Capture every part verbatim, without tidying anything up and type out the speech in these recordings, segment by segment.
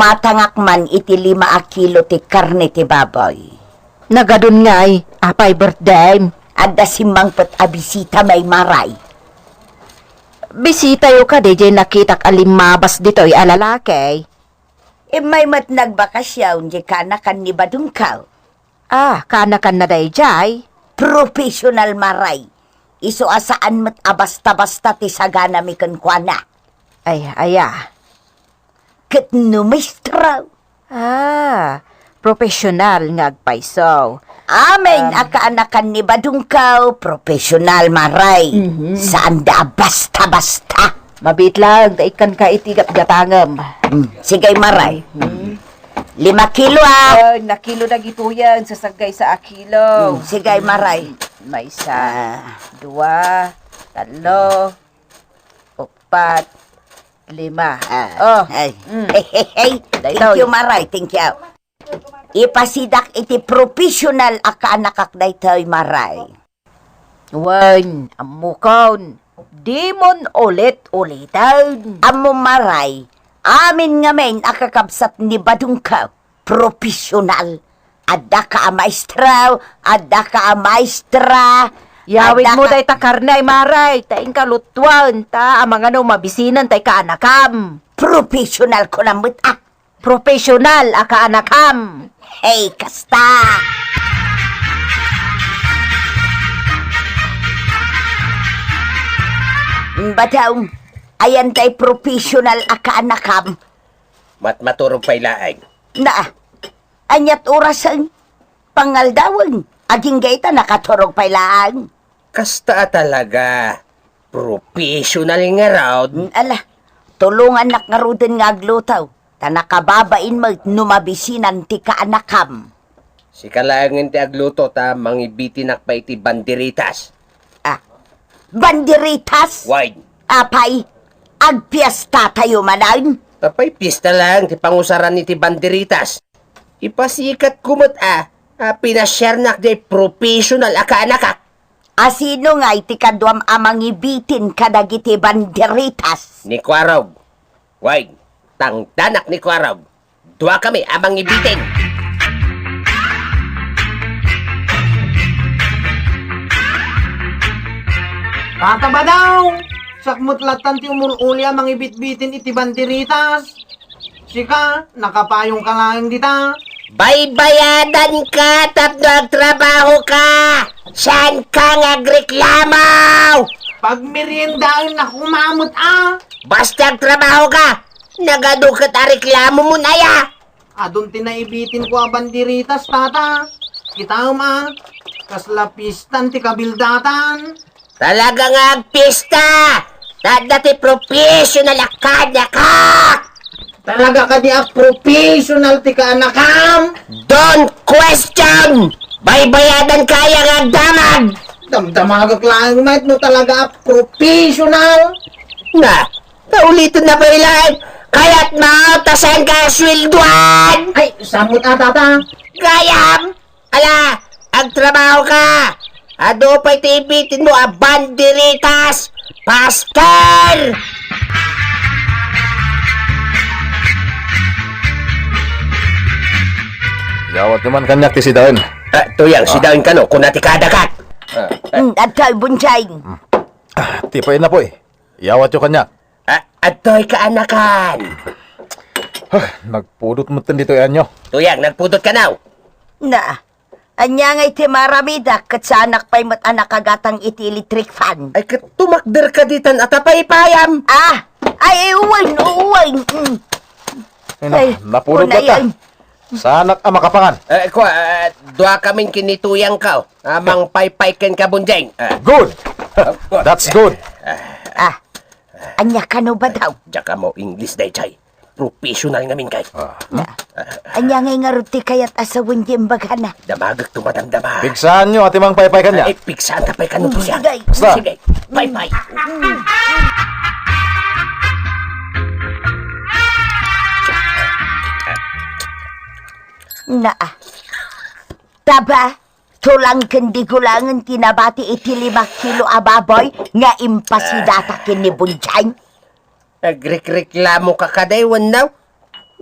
Atangak man iti lima a kilo ti karne ti baboy. Nagadun ngay, apay birthdayem? Adda simmangpet a bisita, Maray. Bisitayo kadi jay nakitak a limmabas ditoy a lalaki? Immay met nagbakasyon jay kaanakan ni badongko. Ah, kaanakanna dayjay? Professional, Maray. Isu a saan met a basta-basta ti saganami kenkuana. Ay, aya. Ket no maestro? Ah, professional nga agpayso. Amin a kaanakan ni badongko, professional, Maray. Mhm. Saan da a basta-basta. Mabiit lang, ta ikkanka iti gatgatangem. Mm, sige, Maray. Mhm. Lima kilo, ah. Ay, nakilo dagitoyen, sasagaysa a kilo. Mm, sige, Maray. Maysa, Ah. dua, tallo, uppat, lima. Ah, Oh. ay. Mm. Hey, hey, hey. Daytoy. Thank you, Maray. Thank you. Ipasidak iti professional a kaanakak daytoy, Maray. Wen, ammokon, dimon ulit-uliten. Ammom, Maray, amin ngamin a kakabsat ni badongko, professional. Addaka a maestro, addaka a maestra, Yawidmo addaka dayta karne, Maray, ta inka luttuan, ta amangan no mabisinen tay kaanakam. Professional ko lamet, ah. Professional a kaanakam. Hey, kasta! Bataw, ayan tay professional a kaanakam. Mat-, maturog pay laeng. Na, aniat orasen? Pangaldawen, agingga ita nakaturog pay laeng. Kasta a talaga, professional ngarud. Mm, ala, tulongannak ngaruden nga agluto, ta nakababain met no mabisinan ti kaanakam. Sika laengen ti agluto ta mangibitinak pay iti banderitas. Ah, banderitas? Wine. Apay, agpiestatayo manen? Apay, piesta laeng ti pangusaran iti banderitas. Ipasikatko met a, a pinasiarnak diay professional a kaanakak. A sino ngay ti kaduam a mangibitin kadagiti banderitas? Ni Kuarog. Wine, tangdanak ni Kuarog. Duakami a mangibitin. Tata Badong! Siak met lattan ti umul-uli a mangibitbitin iti banderitas. Sika, nakapayongka laeng dita. Baybayadanka tapno agtrabahoka! Saanka nga agreklamo! Pagmeriendaennak koma met a. Basta agtrabahoka! Nagadu ket a reklamomon aya! Adun ti naibitko a banderitas, tata. Kitaem a, kasla pistan ti kabildatan. Talaga nga agpista! Ta adda ti professional a kaanakak! Talaga kadi a professional ti kaanakam? Don't question! Baybayadanka aya nga agdamag! Damdamagek laeng met no talaga a professional. Na, kauliten na pay laeng, kayatmo ta saanka a sueldoan! Ay, samot a, tata. Gayam! Ala, agtrabahoka! Adu pay ti ibitinmo a banderitas! Pastor! Yawatyo man kaniak ti sidaen. Ah, Tuyang, sidaen kano, kuna ti kaadakat. Ah, ah. Mm, adtoy, Bonjeng. Ah, ti pay napoy. Yawatyo kaniak. Ah, adtoy kaanakan. Ah, nagpudot metten ditoy anyo. Tuyang, nagpudot kano? Na, ania ngay ti maaramidak ket saanak pay met a nakagatang iti electric fan? Ay, ket tumakderka ditan a tapaypayam. Ah, ay, uwan, uwan. Mm. Ay, na, Ay, napudot una latta. Yan. Saanak a makapangan. Eh, kua, ah, duakamin ken ni Tuyangko. Ah, mangpaypay kenka, Bonjeng. Ah. Good. That's good. Ah, ania kano, Badong? Diak ammo English dayjay. Professional ngamin kay. Ah. Na, ania ngay ngarud ti kayat a sawen ti imbagana? Damagek to madamdama. Pigsaanyo a ti mangpaypay kaniak. Ay, pigsaanta pay kano, Tuyang. Sige. Basta. Sige. Paypay. Naa. Taba, tulang ken digulangen ti nabati iti lima kilo a baboy nga impasidata ken ni Bonjeng. Agrikreklamoka kadi wenno?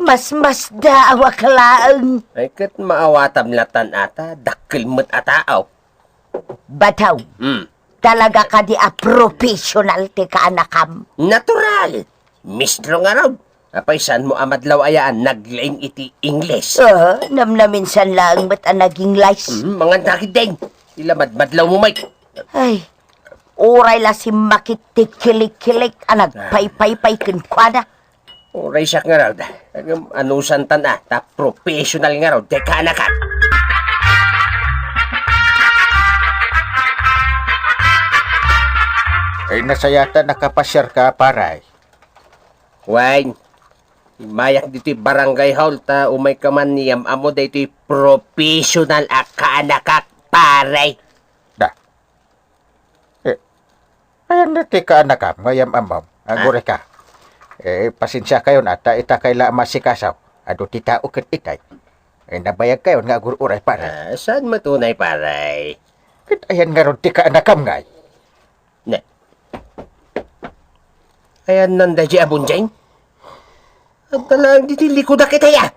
Masmasdaawak laeng. Ay, ket maawatam latan ata, dakkel met a tao. Bataw, Hmm. talaga kadi a professional ti kaanakam? Natural! Mistro ngarud. Apay, saanmo a madlaw aya a naglaing iti Ingles? Ah, namnaminsan laeng met a nag-Ingles. Hmm, manganta ketdin. Ila madmadlawmo, Mike. Ay, uray la simmakit ti kilikkilik a nagpaypaypay kenkuana. Uray siak ngarud, ngem anusantan a, ta professional ngarud ti kaanakak. Ay, nasayat a nakapasiarka, pare. Wen, immayak ditoy barangay hall ta umayka man, yam-ammo daytoy professional a kaanakak, pare. Da. Eh, ayanna ti kaanakam nga yam-ammom? Ah. Agurayka. Eh, pasensiakayon a ta itakay la a maasikaso. Adu ti tao ket itay. Eh, nabayagkayon nga agur-uray, pare. Ah, saan met unay, pare? Ket ayan ngarud ti kaanakam ngay? Ne. Ayanna daydi a Bonjeng? Adda laeng ditoy likudak itay a.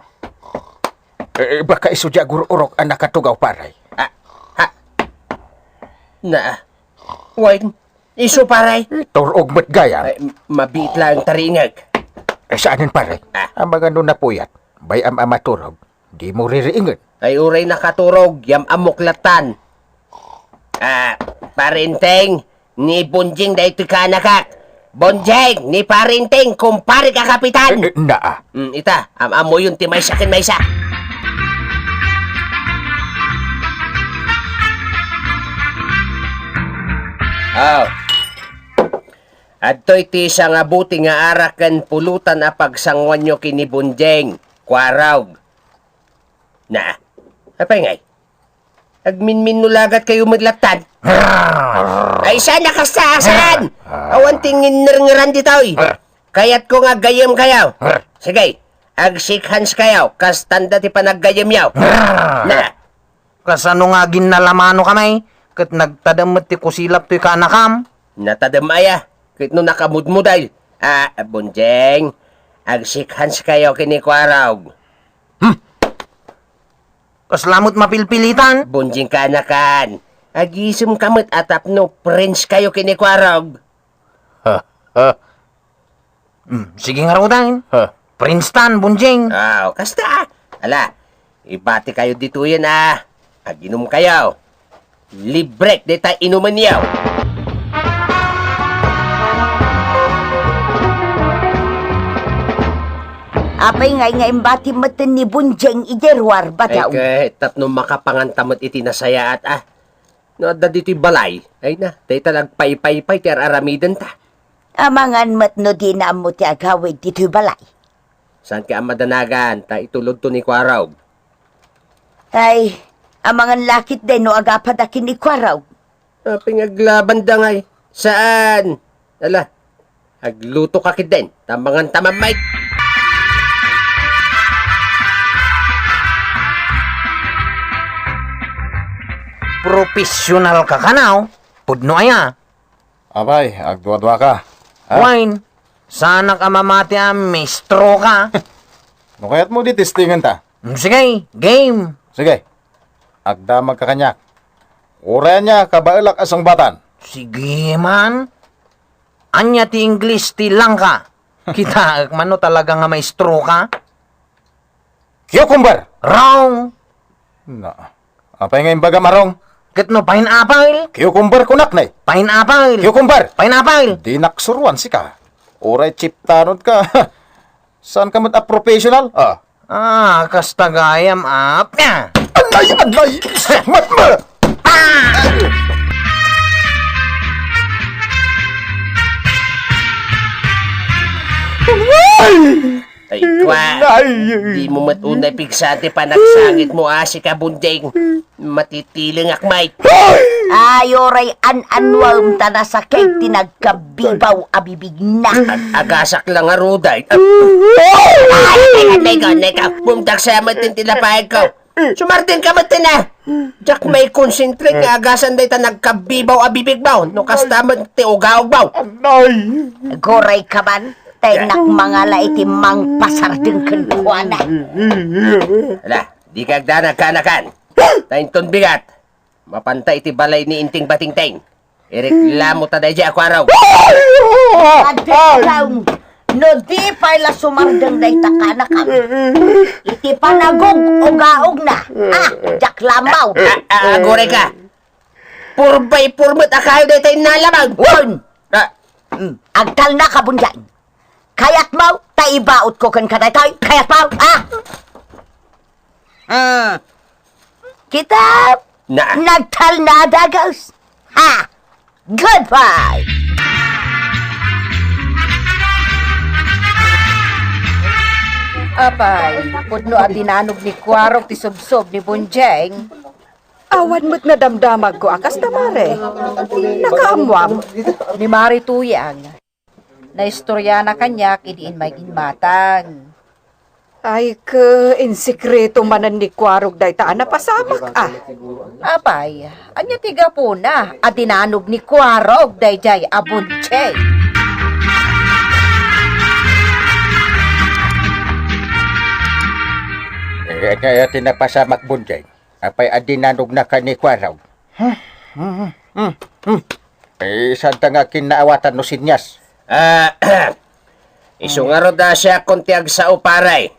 Eh, baka isu diay agur-urok a nakatugaw, pare. Ah, ha? Na, wen, isu, pare. Eh, turog met gayam. Ay, mabiit laeng taringek. Eh, saanen, pare? Ah. Amangan no napuyat, bay-am a maturog. Dimo ririingen. Ay, uray nakaturog, yam-ammok latan. Ah, Pare Enteng, ni Bonjeng daytoy kaanakak. Bonjeng, ni Pare Enteng, kumparek a kapitan. Eh, eh, naa. Mm, ita, am-ammoyon ti maysa ken maysa. Oh. Adtoy ti sangabuti nga arak ken pulutan a pagsanguanyo ken ni Bonjeng, Kuarog. Na, apay ngay? Agminminno lagatkayo met latan. Ay, saan a kasta, saan? Awan ti nginnerngeran ditoy. Kayatko nga aggayyemkayo. Sige, ag-shake hands kayo, kastanda ti panaggayyemyo. Na. Kasano nga aginnalamano kami? Ket nagtadem met ti kusilap toy kaanakam. Natadem aya, ket no nakamudmudal. Ah, Bonjeng, ag-shake hands kayo ken ni Kuarog. Hmm. Kasla met mapilpilitan. Bonjeng kaanakan. Agisem ka met a tapno friends kayo ken ni Kuarog. Ha, ha. Hmm, sige ngaruden. Ha. Friends tan, Bonjeng. Ah, kasta. Ala, ibati kayo ditoyen a. Aginum kayo. Librek dita inumenyo. Apay ngay nga imbati metten ni Bonjeng idiay ruar, Bataw? Ay, ket tapno makapanganta met iti nasayaat, a. No adda ditoy balay, ay na, dayta nagpaypaypay ti ar-aramidenta. Amangan met no dina ammo ti agawid ditoy balay. Saan ka a madanagan, ta itulodto ni Kuarog. Ay, amangan la ketdi no agapada ken ni Kuarog. Apay nga aglabanda ngay? Saan? Ala, agluto ka ketdin, ta manganta man, Mike. Professional ka kanaw? Pudno aya? Apay, agduadua ka. Ah. Wen, saanak a mamati a mistro ka. No kayatmo di testingan ta. Mm, sige, game. Sige. Agdamag ka kaniak. Uray ania, kabaelak a sungbatan. Sige man. Ania ti English ti langka? Kitaek man no talaga nga maestro ka. Cucumber! Wrong! Na, apay nga imbagam a wrong? Ket no pineapple? Cucumber kunak, nay. Pineapple! Cucumber! Pineapple! Dinak suruan sika. Uray chiptanod ka. Saan ka met a professional? Ah. Ah, kasta gayam, apay. Anay, anay! Sakmat mo! Ah! Ay, kwa. Ay. Di mo met unay pigsa ti panagsangit mo, a, sika, Bonjeng. Matitilingak, Mike. Ay, uray an-anuem ta nasakit ti nagkabibaw a bibigna. Ag-, agasak lang a ruday. Ay, ay, ay, ay, ay, ay, bumtagsa met ti tinapay ko. Sumardin ka met, na. Diak maikonsentrate nga agasan dayta nagkabibaw a bibig mo. No kasta met ti ugaog mo. Anay. Aguray ka man. Inteng nakmangala iti mangpasardeng kenkuana. Ala, dika agdanag, kaanakan. Ta inton bigat, mapanta iti balay ni Inteng Batingteng. Ireklamo ta daydiay a kuarog. Addaw, no di pay la sumardeng dayta kaanakam iti panagug-ugaogna. Ah, diak lamaw. Ah, ah, aguray ka. Four by four met a kayo dayta innalamag. Wen! Ah, mm, agtalna ka, Bunjay. Kayatmo ta ibautko kenka daytoy? Kayatmo? Ah! Hmm. Kita, na, nagtalna a dagus. Ha! Goodbye! Apay, pudno a dinanog ni Kuarog ti subsob ni Bunjeng. Awan met nadamdamagko a kasta, Mare. Nakaammoam? Ni Mare Tuyang. Naistoriana kaniak idi immay immata. Ay, ke, insekreto manen ni Kuarog dayta a napasamak, ah. Apay, ania ti gapuna a dinanog ni Kuarog daydiay a Bunjeng? Eh, ania ti napasamak, Bunjeng? Apay a dinanogna ken ni Kuarog? Hmm, hmm, hmm, hmm. Eh, saanta nga kinnaawatan no sinias? Ah, isu ngarud a siakon ti agsao, pare.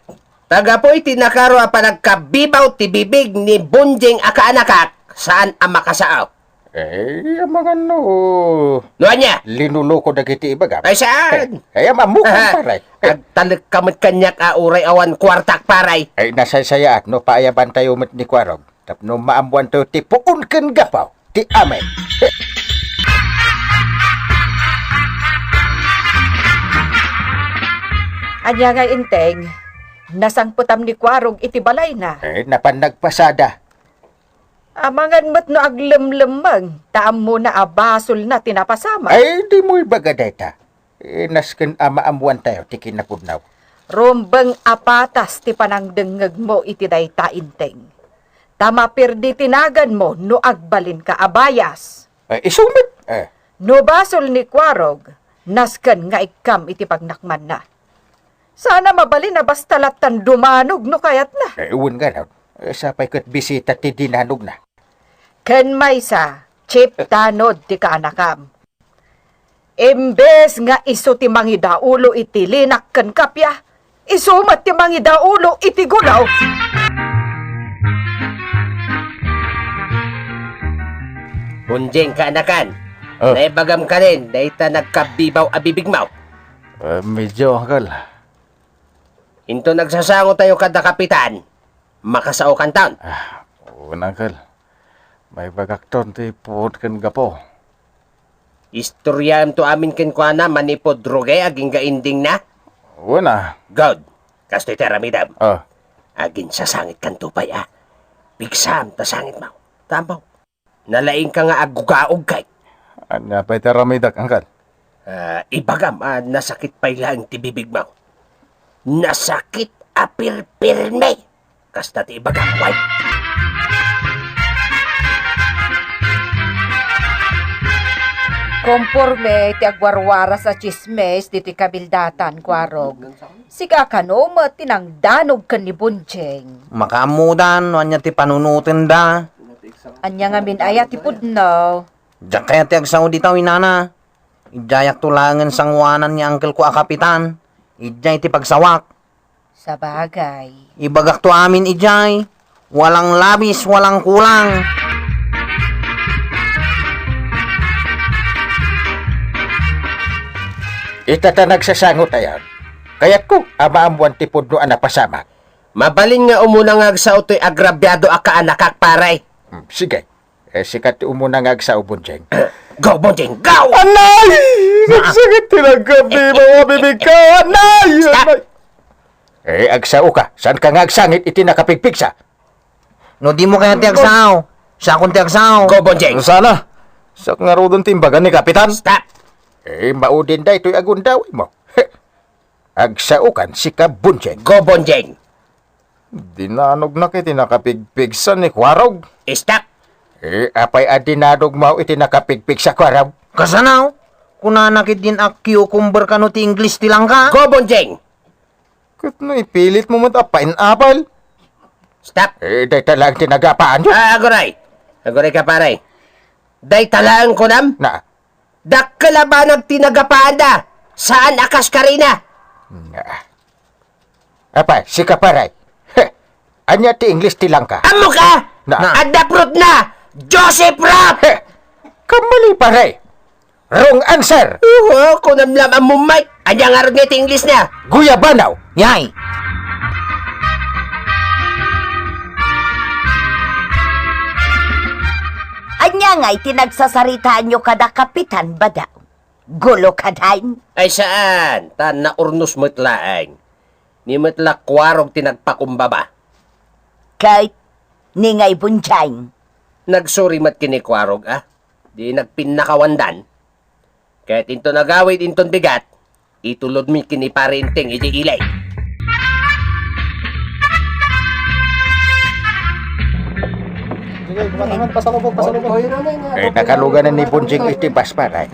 Ta gapu iti nakaro a panagkabibaw ti bibig ni Bunjeng a kaanakak, saan a makasao. Eh, amangan no. No ania? Linuloko dagiti ibagam. Ay, saan? Eh, ay, am-, ammok, pare. Eh. Agtalekka met kaniak a uray awan kuartak, pare. Ay, nasaysayaat no paayabantayo met ni Kuarog. Tapno maammoanto ti puon ken gapu ti amin. Ania nga, Inteng? Nasangpetam ni Kuarog iti balayna? Eh, napan nagpasada. Amangan met no aglemlemmeng, ta ammona a basolna ti napasamak. Ay, dimo ibaga dayta. Eh, nasken a maammoantayo ti kinapudno. Rumbeng a patas ti panangdengngegmo iti dayta, Inteng. Ta maperdi ti naganmo no agbalinka a bayas. Eh, isu met, eh. No basol ni Kuarog, nasken nga ikkam iti pagnakmanna. Saan a mabalin a basta lattan dumanog no kayatna. Eh, wen ngarud. Eh, sapay ket bisita ti dinanogna. Ken maysa, Chief Tanod ti kaanakam. Imbes nga isu ti mangidaulo iti linak ken kappia, isu met ti mangidaulo iti gulaw. Bunjeng, kaanakan, ah, naibagam kanen dayta nagkabibaw a bibigmo? Eh, medyo, Uncle. Inton agsasangotayo kada kapitan, makasaokanton. Ah, wen, Uncle. Maibagakton ti puon ken gapu. Istoriaemto amin kenkuana manipud rugi agingga endingna? Wen a. Good. Kastoy ti aramidem. Ah. Aginsasangitkanto pay a. Pigsam ta sangitmo. Tama. Nalaingka nga agugaog kay. Ania pay ti aramidek, Uncle? Ah, ibagam a nasakit pay laeng ti bibigmo. Nasakit a pirpirme. Kasta ti ibagam, way. Komporme ti agwarwaras a tsismis ditoy kabildatan, Kuarog. Sika kano met ti nangdanog ken ni Bunjeng. Makaammodan no ania ti panunotenda. Ania ngamin aya ti pudno? Diak kayat ti agsao dita, inana. Idiayakto laengen sangoanan ni angkelko a kapitan. Idiay ti pagsawak. Sabagay. Ibagakto amin idiay. Walang labis, walang kulang. Ita ta nagsasangotayon. Kayatko a maammoan ti pudno a napasamak. Mabalin nga umuna nga agsao toy agrabiado a kaanakak, pare. Hmm, sige. Eh, sika ti umuna nga agsao, Bunjeng. Go, Bunjeng, go! Anay! Ah. Nagsakit ti nagkabibaw a bibigko, anay! Stop! Anay! Eh, agsaoka. Saanka nga agsangit iti nakapigpigsa? No dimo kayat ti agsao, siakon ti agsao. Go, Bonjeng. Sana. Siak ngaruden ti imbaga ni Kapitan. Stop. Eh, maudin daytoy a gundawaymo. Agsaokan sika, Bonjeng. Go, Bonjeng. Dinanognak iti nakapigpigsa ni Kuarog. Stop. Eh, apay a dinanogmo iti nakapigpigsa, Kuarog? Kasano? Kunana ketdin a cucumber kano ti Ingles ti langka. Go, Bonjing! Ket no ipilitmo met a pineapple? Stop! Eh, dayta laeng ti nagapaanyo. Ah, aguray! Aguray ka, pare. Dayta laeng kunam? Na. Dakkel a banag ti nagapaanda. Saan a kas karina? Na. Apay, sika, pare. Heh. Ania ti Ingles ti langka? Ammok a! Na. Adda prutna! Joseph Prot! Heh. Kammali, pare. Wrong answer! Uho, kunam la a mummay. Ania ngarud nga ti Ingles na? Guyabano. Yay! Ania ngay ti nagsasaritaanyo kada Kapitan Badaw? Gulo kadayn? Ay saan, ta naurnos met laeng. Ni met la Kuarog ti nagpakumbaba. Ket ni ngay Bonjing? Nagsuri met ken ni Kuarog, a. Di nagpinnakawandan. Ket inton agawid inton bigat, itulodmi ken ni Pare Enteng idiay ili. Sige, kumatangan, pasalubong, pasalubong. Eh, nakaluganan ni Bonjing iti bus, pare.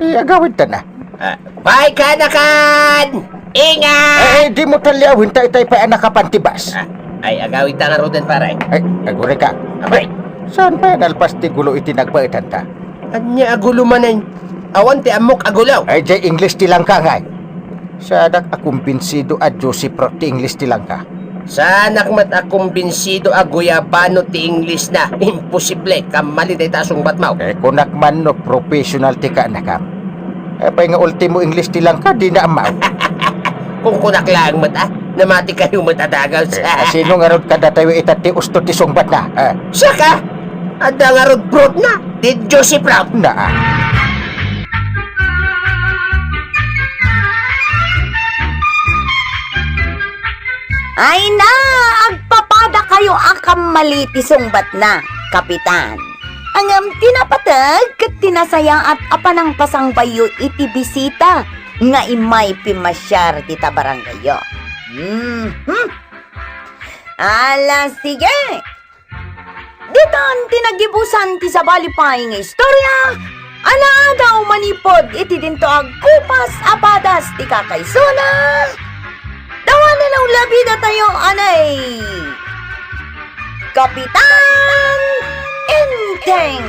Eh, agawidta na. Ah, bye, kanakan! Ingat! Eh, eh, dimo talliawen ta itay pay a nakapan ti bus. Ah, ay, agawidta ngaruden, pare. Ay, aguray ka. Abay. Saan pay a nalpas ti gulo iti nagbaetanta? Ania a gulo manen? Awan ti ammok a gulo. Ay, jay Ingles ti langka ngay. Saanak a kumbinsido a juicy fruit ti Ingles ti langka. Saanak met a kumbinsido a guyabano ti Ingles na. Imposible. Kammali dayta a sungbatmo. Eh, kunak man no professional ti kaanakam. Apay nga ultimo Ingles ti langka, dina ammaw. Kunkunak laeng met, a. Namati kayo met a dagaw. Eh, asino ngarud kadatayo ita ti usto ti sungbatna? Ah. Saka, adda ngarud prutna, ti juicy fruit. Na. Ay na, agpapada kayo a kammali ti sungbatna, Kapitan. Ngem ti napateg ket ti nasayaat a panangpasangbayo iti bisita nga immay pimmasiar dita barangayyo. Mhm. Ala, sige. Ditan ti nagibusan ti sabali pay nga istorya a naadaw manipud iti dinto agkupas a padas ti kakaisuna. Dawanen a ulabidatayo anay Kapitan Enteng.